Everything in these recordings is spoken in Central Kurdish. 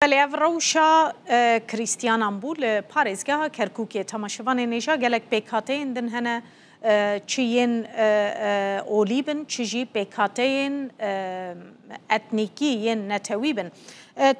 Belê ev rewşa Krîstiyanan bû li parêzgeha Kerkûkê. Temaşevanê nêja gelek pêkhateyên din hene çi yên olî bin çi jî pêkhateyên etnîkî yên netewî bin.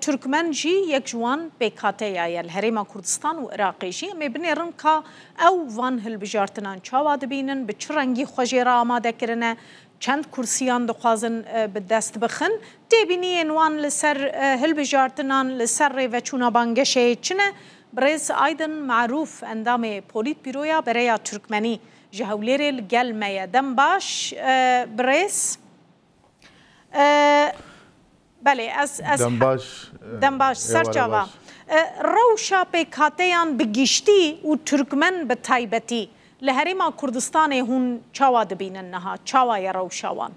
Turkmen jî yek ji wan pêkhateya ye li Herêma Kurdistan û Iraqê jî. Em ê binêrin ka ew van hilbijartinan çawa dibînin, bi çi rengî xwe jê re amade kirine, Çend kursiyan dixwazin bi dest bixin? Têbîniyên wan li ser hilbijartinan, li ser rêveçûna bangeşeyê çi ne? Birêz Aydin Merûf, endamê Polîtbîroya Bereya Turkmenî ji Hewlêrê li gel me ye. Dem baş birêz. Belê ez ez Dem baş. Dem baş serçava. Rewşa pêkhateyan bi giştî û Turkmen bi taybetî li Herêma Kurdistanê hûn çawa dibînin niha? Çawa ye rewşa wan?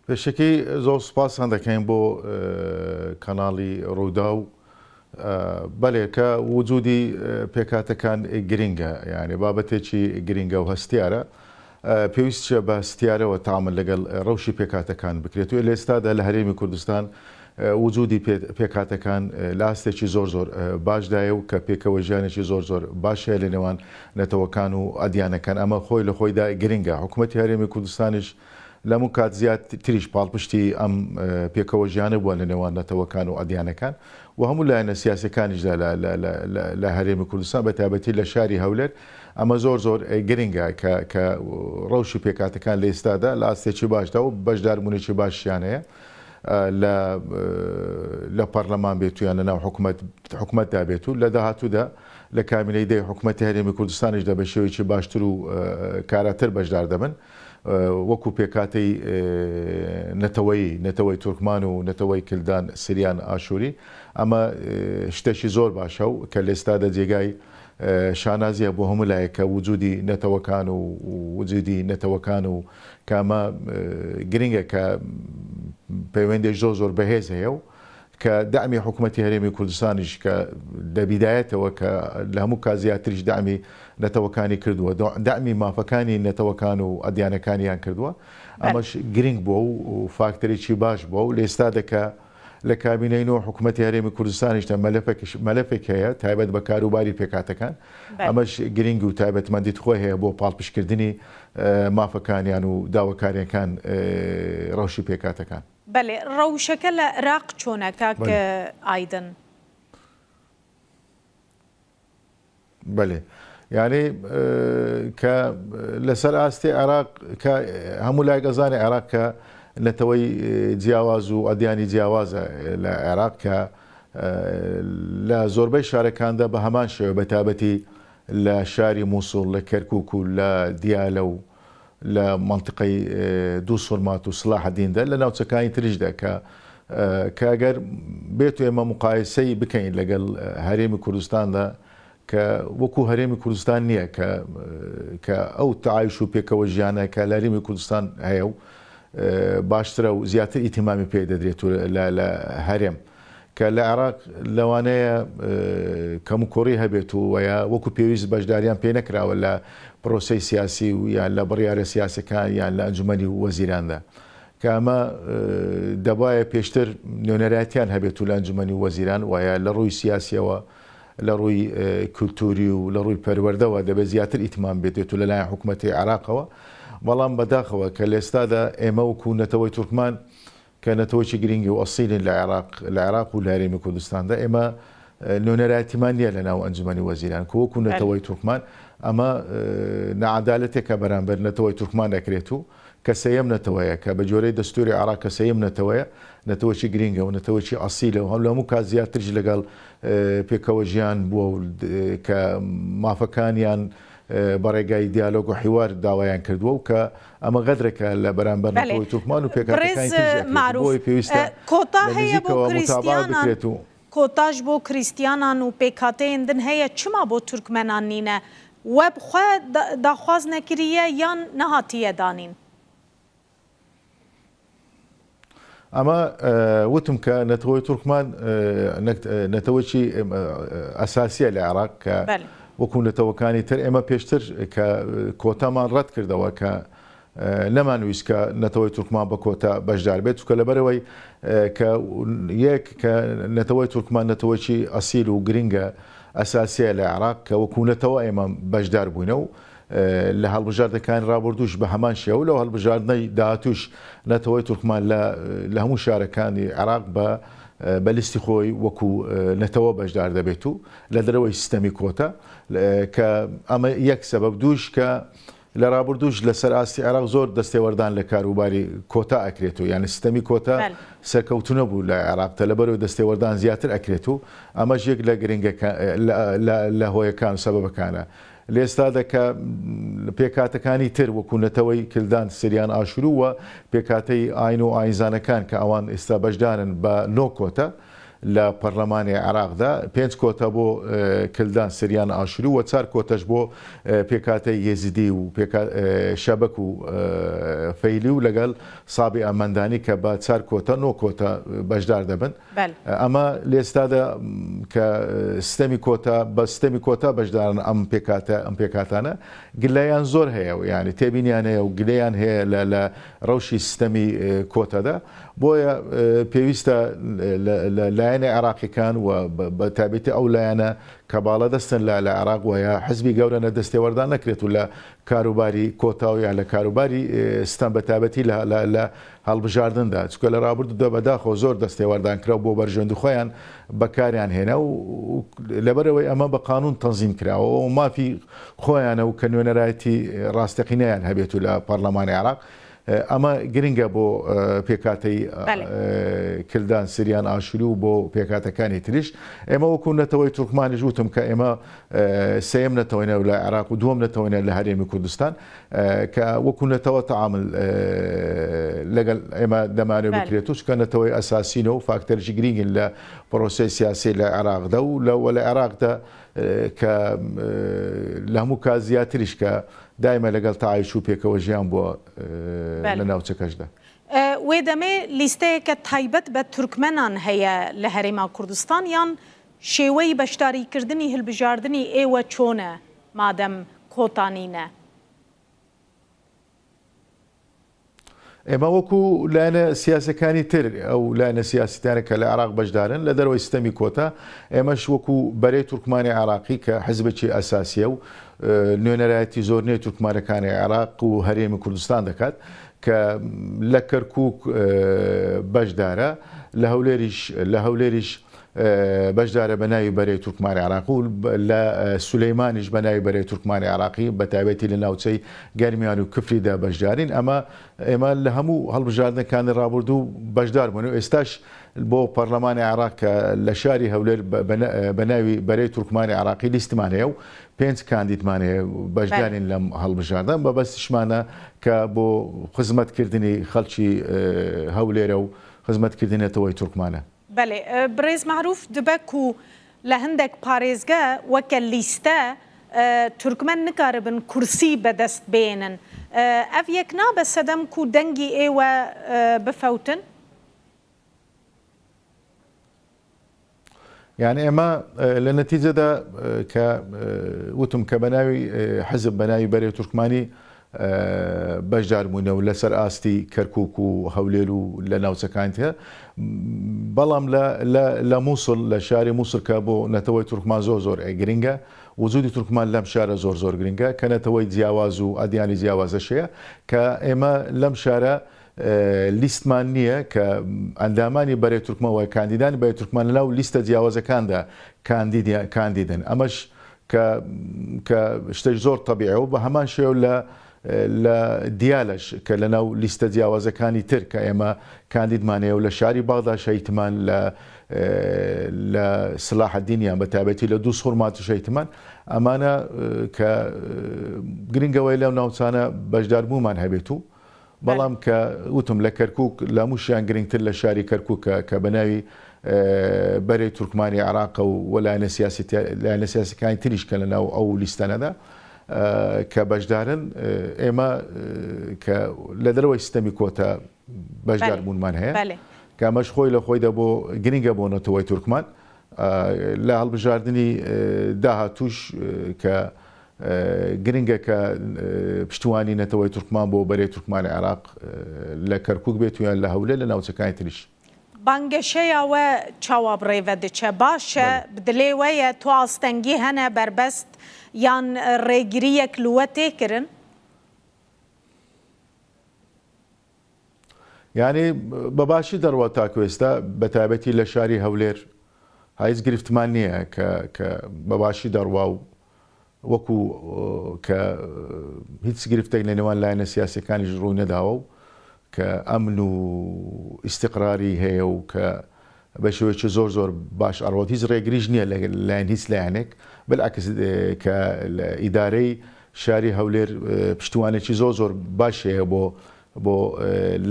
Pêşekî zor spasan dekeyn bo kanalî Rûdaw. Belê ke wicûdî pêkhatekan girîng e yanî babetêkî girîng e û hestiyar e. Pêwîst çiye bi hestiyarê we teamul ligel rewşî pêkhatekan bikirêt û lê êsta de li Herêmî Kurdistan wicûdî pêkhatekan li astêkî zor zor baş daye û ke pêkewe jiyanêkî zor zor baş heye li nêwan netewekan û edyanekan. Eme xwe li xwe de girîng e. Hikûmetî Herêmî Kurdistanîş لەموو کات زیاتریش پاڵپشتی ئەم پێکەوە ژیانە بووە لە نێوان نەتەوەکان و ئەدیانەکان و هەموو لایەنە سیاسەکانیشدا لە هەرێمی کوردستان بە تایبەتی لە شاری هەولێر ئەمە زۆر زۆر گرنگە کە کە ڕەوشی پێکهاتەکان لە ئێستادا لە ئاستێکی باشدا و بەشداربوونێکی باشیان هەیە لە لە پەرلەمان بێت و یان لە ناو حکومەت حکومەتدا بێت و لە داهاتوودا لە کابینەی دەی حکومەتی هەرێمی کوردستانیشدا بە شێوەیەکی باشتر و کاراتر بەشدار دەبن. وەکو پێکهاتەی نەتەوەیی، نەتەوەی تورکمان و نەتەوەی کلدان، سریان، ئاشوری، ئەمە شتێکی زۆر باشە و کە لێستادا جێگای شانازیە بۆ هەموو لایەک کە وجودی نەتەوەکان و وجودی نەتەوەکان و کە ئەمە گرنگە کە پەیوەندێک زۆر زۆر بەهێز هەیە و کە دەعمی حکومەتی هەرێمی کوردستانیش کە لە بیدایەتەوە کە لە هەموو کات زیاتریش دەعمی نەتەوەکانی کردووە، دەعمی مافەکانی نەتەوەکان و ئەدیانەکانیان کردووە، ئەمەش گرنگ بووە و فاکتەرێکی باش بووە و لە ئێستادا کە لە کابینەی نۆ حکومەتی هەرێمی کوردستانیشدا مەلەفێک هەیە تایبەت بە کاروباری پێکهاتەکان، ئەمەش گرنگ و تایبەتمەندیت خۆی هەیە بۆ پاڵپشتکردنی مافەکانیان و داواکارییەکان ڕەوشی پێکهاتەکان. بەلێ ڕەوشەکە لە عێراق چۆنە کاک ئایدن؟ بەلێ یانی کە لەسەر ئاستی عێراق کە هەموو لایەک ئەزانێ عێراق کە نەتەوەی جیاواز و ئەدیانی جیاوازە لە عێراق کە لە زۆربەی شارەکاندا بە هەمان شێوە بە تابەتی لە شاری مووسڵ لە کەرکک و لە دیالە و لە مەنتیقەی دووسورمات و سلاحەدیندا لە ناوچەکانی تریشدا کە کە ئەگەر بێت و ئێمە مقایسەی بکەین لەگەڵ هەرێمی کوردستاندا کە وەکو هەرێمی کوردستان نییە کە کە ئەو تەعایش و پێکەوە ژیانە کە لە هەرێمی کوردستان هەیە و باشترە و زیاتر ئیتیمامی پێ دەدرێت و لە هەرێم. کە لە عێراق لەوانەیە کەموکوڕی هەبێت و وەیا وەکو پێویست بەشداریان پێ نەکراوە لە پرۆسەی سیاسی و یان لە بڕیارە سیاسەکان یان لە ئەنجومەنی وەزیراندا کە ئەمە دەبایە پێشتر نوێنەرایەتیان هەبێت و لە ئەنجومەنی وەزیران وایە لە ڕووی سیاسیەوە لە ڕووی کولتوری و لە ڕووی پەروەردەوە دەبێت زیاتر ئیتمام بێتێت و لەلایەن حکوومەتی عێراقەوە بەڵام بەداخەوە کە لە ئێستادا ئێمە وەکو نەتەوەی تورکمان کە نەتەوەیەکی گرینگی و ئەسیلین لە عێراق لە عێراق و لە هەرێمی کوردستاندا ئێمە نوێنەرایەتیمان نییە لە ناو ئەنجومەنی وەزیران کە وەکو نەتەوەی تورکمان ئەمە نەعادالەتێکە بەرامبەر نەتەوەی تورکمان ئەکرێت و کە سێیەم نەتەوەیە کە بە جۆرەی دەستوری عێراق کە سێیەم نەتەوەیە نەتەوەکی گرینگە و نەتەوەکی ئەسیلە و هەم لە هەموو کات زیاتریش لەگەڵ پێکەوە ژیان بووە و کە مافەکانیان بە ڕێگای دیالۆگ و حیوار داوایان کردووە و کە ئەمە غەدرێکە لە بەرامبەر بەلێ نەتەوەی تورکمان و بەڕێز پێکهاتەکانی تریش ئەکرێت و مەعروف بۆیە پێویستە کۆتا لە هەیە بۆ نزیکەوە موتابەعە کریستیانان بکرێت و کۆتاش بۆ کریستیانان و پێکهاتەیەن دن هەیە چما بۆ تورکمەنان نینە وە بخوە داخواز نەکریە یان نەهاتیە دانین؟ ئەمە وتم کە نەتەوەی تورکمان نەتەوەکی ئەساسیە لە عێراق کە وەکو نەتەوەکانی تر ئێمە پێشتر کە کۆتامان ڕەت کردەوە کە نەمانویست کە نەتەوەی تورکمان بە کۆتا بەشدار بێت، چونکە لەبەرئەوەی کە یەک کە نەتەوەی تورکمان نەتەوەیەکی ئەسیل و گرنگە ئەساسیە لە عێراق کە وەکو نەتەوە ئێمە بەشدار بووینە و لە هەڵبژاردنەکانی ڕابردووش بە هەمان شێوە و لەو هەڵبژاردنەی داهاتووش نەتەوەی تورکمان لە لە هەموو شارەکانی عێراق بە بە لیستی خۆی وەکو نەتەوە بەشدار دەبێت و لە دەرەوەی سیستەمی کۆتا کە ئەمە یەک سەبەب دووش کە لە ڕابردووش لەسەر ئاستی عێراق زۆر دەستێوەردان لە کاروباری کۆتا ئەکرێت و یانی سیستەمی کۆتا سەرکەوتوو نەبوو لە عێراق تا لەبەرەوەی دەستێوەردان زیاتر ئەکرێت و ئەمەش یەک لە گرنگەکان لە هۆیەکان و سەبەبەکانە لە ئێستادا کە پێکهاتەکانی تر وەکو نەتەوەی کلدان، سریان، ئاشوری و پێکهاتەی ئاین و ئاینزانەکان کە ئەوان ئێستا بەشدارن بە نۆ کۆتا لە پەرلەمانی عێراقدا، پێنج کۆتا بۆ کلدان، سریان، ئاشوری و چار کۆتەش بۆ پێکهاتەی یێزیدی و شەبەک و فەیلی و لەگەڵ سابیئە مەندانی کە بە چار کۆتا، نۆ کۆتا بەشدار دەبن. ئەمە لە ئێستادا کە سیستەمی کۆتا بە سیستەمی کۆتا بەشدارن ئەم پێکهاتە ئەم پێکهاتانە گلەیان زۆر هەیە و یانی تێبینیان هەیە و گلەیان هەیە لە لە ڕەوشی سیستەمی کۆتادا بۆیە پێویستە لە لایەنە عێراقیەکان و بە تایبەتی ئەو لایەنە کە باڵادەستن لە لە عێراق و یا حزبی گەورە نە دەستێوەردان نەکرێت و لە کاروباری کۆتا و یان لە کاروباری ستەم بە تایبەتی لە لە هەڵبژاردندا چونکە لە ڕابردوودا بەداخەوە زۆر دەستێوەردان کرا و بۆ بەرژەوەندی خۆیان بەکاریان هێنا و لەبەرئەوەی ئەمە بە قانون تەنزیم کراوە و مافی خۆیانە و کە نوێنەرایەتی ڕاستەقینەیان هەبێت و لە پەڕلەمانی عێراق ئەمە گرنگە بۆ پێکهاتەی کلدان، سریان، ئاشوری و بۆ پێکهاتەکانی تریش. ئێمە وەکو نەتەوەی تورکمانیش وتم کە ئێمە سێیەم نەتەوەینە لە عێراق و دووەم نەتەوەینە لە هەرێمی کوردستان کە وەکو نەتەوە تەعامل لەگەڵ ئێمە دەمانەوێت بکرێت و چونکە نەتەوەی ئەساسینە و فاکتەرێکی گرنگین لە پرۆسەی سیاسی لە عێراقدا و لە عێراقدا کە لە هەموو کات زیاتریش کە دایمە لەگەڵ تەعایش و پێکەوە ژیان بووە لە ناوچەکەشدا. وێ دەمێ لیستەیەکە تایبەت بە تورکمەنان هەیە لە هەرێما کوردستان یان شێوەی بەشداریکردنی هلبژاردنی ئێوە چۆنە مادەم کۆتا نینە؟ ئێمە وەکو لایەنە سیاسەکانی تر ئەو لایەنە سیاسیتانە کە لە عێراق بەشدارن لە دەرەوەی سیستەمی کۆتا، ئێمەش وەکو بەرەی تورکمانی عێراقی کە حزبێکی ئەساسیە و نوێنەرایەتی زۆرینەی تورکمانەکانی عێراق و هەرێمی کوردستان دەکات کە لە کەرکوک بەشدارە لە هەولێریش لە هەولێریش بەشدارە بە ناوی بەرەی تورکمانی عێراق و لە سولەیمانیش بە ناوی بەرەی تورکمانی عێراقی بە تایبەتی لە ناوچەی گەرمیان و کفریدا بەشدارین. ئەمە ئێمە لە هەموو هەڵبژاردنەکانی ڕابردوو بەشدار بووین و ئێستاش بۆ پەرلەمانی عێراق کە لە شاری هەولێر بە ناوی بەرەی تورکمانی عێراقی لیستمان هەیە و پێنج کاندیدمان هەیە بەشدارین لەم هەڵبژاردن مەبەستیشمانە کە بۆ خزمەتکردنی خەڵکی هەولێرە و خزمەتکردنی نەتەوەی تورکمانە. بەلێ برێز مەعروف دبە کو لە هندەک پارێزگە وەکە لیستە تورکمەن نکاربن کورسی بە دەست بێنن ئەڤ یەک نابە سەدەم کو دەنگی ئێوە بفەوتن؟ یانی ئێمە لە نەتیجەدا کە وتم کە بە ناوی حزب بە ناوی بەرەی تورکمانی بەشدار بووینە و لەسەر ئاستی کەرکوک و هەولێر و لە ناوچەکانی تر بەڵام لە مووسڵ لە شاری مووسڵ کە بۆ نەتەوەی تورکمان زۆر زۆر گرنگە وجودی تورکمان لەم شارە زۆر زۆر گرنگە کە نەتەوەی جیاواز و ئەدیانی جیاوازەش هەیە کە ئێمە لەم شارە لیستمان نییە کە ئەندامانی بەرەی تورکمان و کاندیدانی بەرەی تورکمان لەناو لیستە جیاوازەکاندا کاندیدن ئەمەش کە کە شتێک زۆر تەبیعە و بە هەمان شێوە لە لە دیالەش کە لە ناو لیستە جیاوازەکانی تر کە ئێمە کاندیدمان هەیە و لە شاری بەغداش هەیتمان لە لە سلاحەدینیان بە تایبەتی لە دوو سوڕماتیش هەیتمان ئەمانە کە گرنگەوەی لەو ناوچانە بەشداربوومان هەبێت و بەڵام کە وتم لە کەرکوک لە هەمووشیان گرنگتر لە شاری کەرکوکە کە بە ناوی بەرەی تورکمانی عێراقە و لایەنە سیاسی لایەنە سیاسەکانی تریش کە لە ناو ئەو لیستانەدا کە بەشدارن ئێمە کە لە دەرەوەی سیستەمی کۆتا بەشدار بوونمان هەیە کە ئەمەش خۆی لە خۆیدا بۆ گرنگە بۆ نەتەوەی تورکمان لە هەڵبژاردنی داهاتووش کە گرنگە کە پشتیوانی نەتەوەی تورکمان بۆ بەرەی تورکمانی عێراق لە کەرکوک بێت و یان لە هەولێر لە ناوچەکانی تریش. بانگەشەیا وە چاوا بڕێڤە دچە؟ باشە بدلێ وەیە تو ئاستەنگی هەنە بەربەست یان ڕێگریەک لوە تێ کرن؟ یانی بە باشی دەڕوا تاکو ئێستا بە تایبەتی لە شاری هەولێر هیچ گرفتمان نییە کە کە بە باشی دەڕوا و وەکو کە هیچ گرفتێک لە نێوان لایەنە سیاسەکانیش ڕووی نەداوە و کە ئەمن و ئیستیقراری هەیە و کە بە شێوەیەکی زۆر زۆر باش ئەڕوات هیچ ڕێگریش نییە لە لایەن هیچ لایەنێک بالعکس کە ئیدارەی شاری هەولێر پشتیوانێکی زۆر زۆر باش هەیە بۆ بۆ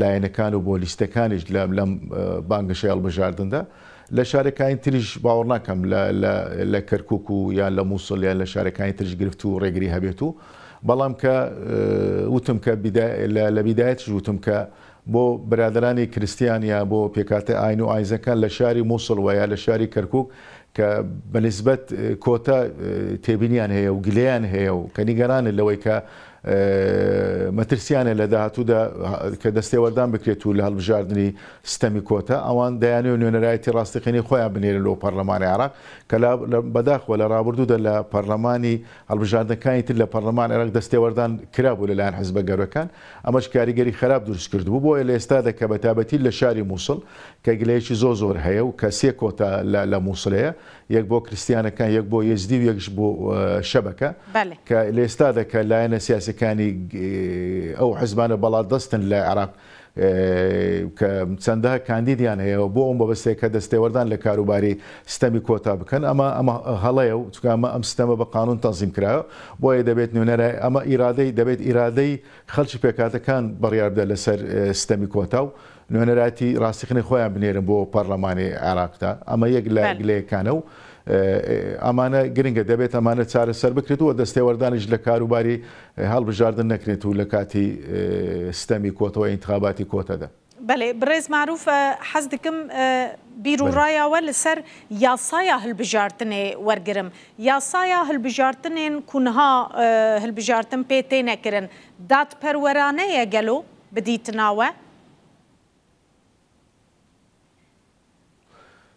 لایەنەکان و بۆ لیستەکانیش لەم بانگەشەی هەڵبژاردندا. لە شارەکانی تریش باوەڕ ناکەم لە کەرکوک و یان لە موسڵ یان لە شارەکانی تریش گرفت و ڕێگری هەبێت و بەڵام کە وتم کە لە بیدایەتیش وتم کە بۆ برادەرانی کریستیان یا بۆ پێکهاتە ئاین و ئاینزەکان لە شاری موسڵ و یا لە شاری کەرکوک کە بە نیسبەت کۆتا تێبینیان هەیە و گلەیان هەیە و کە نیگەرانن لەوەی کە مەترسیانە لە داهاتوودا کە دەستێوەردان بکرێت و لە هەڵبژاردنی ستەمی کۆتا ئەوان دەیانەوێت نوێنەرایەتی ڕاستەقینەی خۆیان بنێرن لۆ پەرلەمانی عێراق کە بەداخەوە لە ڕابردوودا لە پەرلەمانی هەڵبژاردنەکانی تر لە پەرلەمان عێراق دەستێوەردان کرابوو لەلایەن حزبە گەورەکان ئەمەش کاریگەری خراپ دروست کردبوو بۆیە لە ئێستادا کە بەتایبەتی لە شاری موسڵ کە گلەیەکی زۆر زۆر هەیە و کە سێ کۆتا لە موسڵ هەیە یەک بۆ کریستیانەکان یەک بۆ یەزدی و یەکش بۆ شەبەکە کە لە ئێستادا کە لایەنە سیاسەکانی ئەو حزبانە بەڵادەستن لە عێراق کە چەندەها کاندیدیان هەیە و بۆ ئەو مەبەستەیە کە دەستێوەردان لە کاروباری ستەمی کۆتا بکەن ئەمە ئەمە هەڵەیە و چونکە ئەمە ئەم ستەمە بە قانون تەنزیم کراوە بۆیە دەبێت نوێنەرای ئەمە ئیرادەی دەبێت ئیرادەی خەڵکی پێکهاتەکان بڕیار بدات لەسەر ستەمی کۆتا و نوێنەرایەتی ڕاستەقینەی خۆیان بنێرن بۆ پەرلەمانی عێراقدا ئەمە یەک لە گلەیەکانە و ئەمانە گرنگە دەبێت ئەمانە چارەسەر بکرێت و دەستێوەردانیش لە کاروباری هەڵبژاردن نەکرێت و لە کاتی ستەمی کۆتەوە ئینتخاباتی کۆتەدا. بەلێ بڕێز مەعروف حەز دکم بیر و ڕایا وە لەسەر یاسایا هەلبژارتنێ وەرگرم. یاسایا هەلبژارتنێن کو نها هەلبژارتن پێ تێنە کرن دادپەروەرانەیە گەلۆ بدیتنا وە؟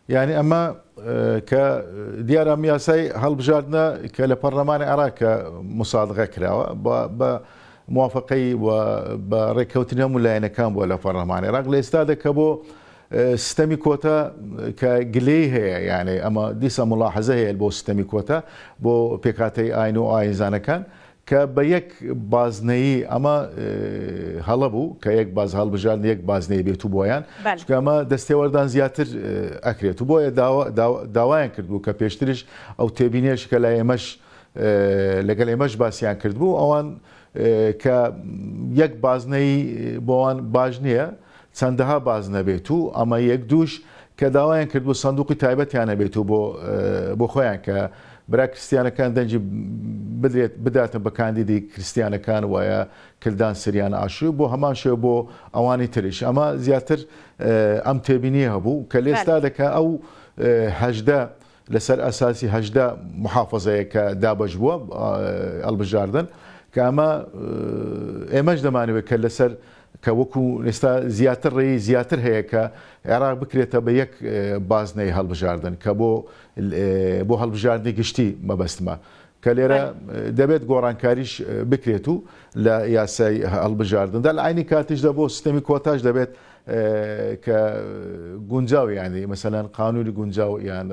یانی ئەمە کە دیارە ئەم یاسای هەڵبژاردنە کە لە پەرلەمانی عێراق کە مسادقە کراوە بە موافقەی و بە ڕێککەوتنی هەموو لایەنەکان بووە لە پەرلەمانی عێراق لە ئێستادا کە بۆ سیستەمی کۆتا کە گلەی هەیە یانێ ئەمە دیسە ملاحەزە هەیە بۆ سیستەمی کۆتا بۆ پێکهاتەی ئاین و ئاینزانەکان کە بە یەک بازنەیی ئەمە هەڵە بوو کە یەک باز هەڵبژاردن یەک بازنەی بێت و بۆیان چونکە ئەمە دەستێوەردان زیاتر ئەکرێت و بۆیە داوایان کردبوو کە پێشتریش ئەو تێبینیش کە لای ئێمەش لەگەڵ ئێمەش باسیان کردبوو ئەوان کە یەک بازنەی بۆوان باش نییە چەندەها بازنە بێت و ئەمە یەک دووش کە داوایان کردبوو سندوقی تایبەتیان هەبێت و بۆ بۆ خۆیان کە برا کریستیانەکان دەنگی بدرێت بداتن بە کاندیدی کریستیانەکان وایە کلدان سریان ئاشوری بۆ هەمان شێوە بۆ ئەوانی تریش ئەمە زیاتر ئەم تێبینیە هەبوو کە لێستا دەکە ئەو 18 لەسەر ئەساسی 18 محافظەیە کە دابەش بووە ئەڵبژاردن کە ئەمە ئێمەش دەمانەوێت کە لەسەر کە وەکو ئێستا زیاتر ڕێی زیاتر هەیە کە عێراق بکرێتە بە یەک بازنەی هەڵبژاردن کە بۆ بۆ هەڵبژاردنی گشتی مەبەستمە کە لێرە دەبێت گۆڕانکاریش بکرێت و لە یاسای هەڵبژاردندا لە عینی کاتیشدا بۆ سیستەمی کۆتاش دەبێت کە گونجاو یانی مەسەلەن قانونی گونجاو یان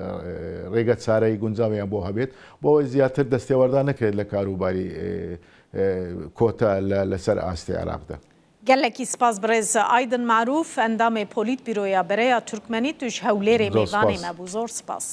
ڕێگە چارەی گونجاویان بۆ هەبێت بۆ ئەوەی زیاتر دەستێوەردان نەکرێت لە کاروباری کۆتا لەسەر ئاستی عێراقدا. گەلەکی سپاس بڕێز ئایدن مەعروف ئەندامێ پۆلیت بیرۆیا بەرەیا تورکمەنی توش هەولێرێ زۆر مێڤانێ سپاس. مە بوو زۆر سپاس.